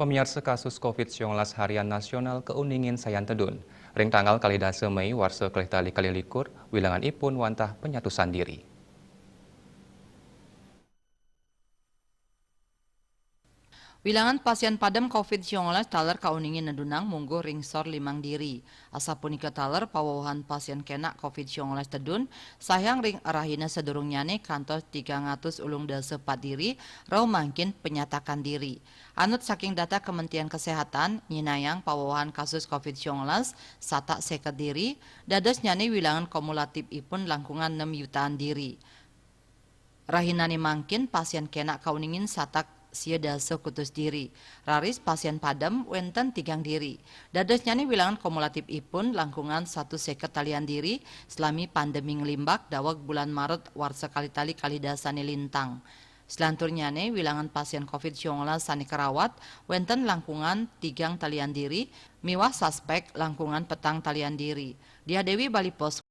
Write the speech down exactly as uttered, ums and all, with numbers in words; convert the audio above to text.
Pamiarsa, kasus covid siangalas harian nasional kauningin sayan tedun. Ring tanggal kalih dasa Mei warsa kalih tali kalih likur, wilangan ipun wantah panyatusan diri. Wilangan pasien padem covid siangalas taler kauningin nedunang mungguh ring sor limang diri. Asapunika taler pawewehan pasien kenak covid siangalas tedun, sahyang ring rahina sadurungnyane kantos tigang atus ulung dasa pat diri, rauh mangkin panyatakan diri. Anut saking data Kementerian Kesehatan, nyinahang pawewehan kasus covid siangalas satak seket diri, dadosnyane wilangan kumulatifipun langkungan nem yutaan diri. Rahinane mangkin pasien kenak kauningin satak sia dasa kutus diri. Raris pasien padem wenten tigang diri. Dadosnyane wilangan kumulatifipun langkungan satus seket talian diri salami pandemi nglimbak daweg bulan Maret warsa kalih tali kalih dasane lintang. Salanturnyane, wilangan pasien covid siangalas sane karawat wenten langkungan tigang talian diri miwah suspek langkungan petang talian diri. Diah Dewi, Bali Post.